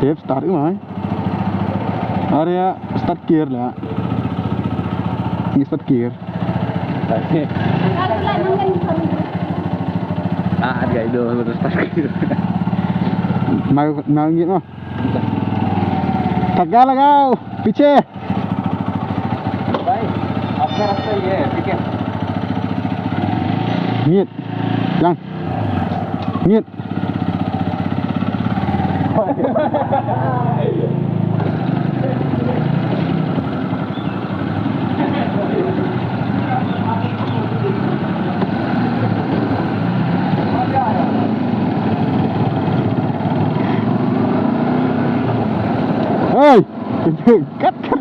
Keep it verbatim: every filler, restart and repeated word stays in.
Tep start u mai. Are ya start gear la. Ni start gear. Ah, ada itu start gear. Mau mau gitu. Tagal lagao, piche. Bhai, apna rasta ye hai, theek hai. Ngit. Yang. Ngit. Hey! Kat, kat.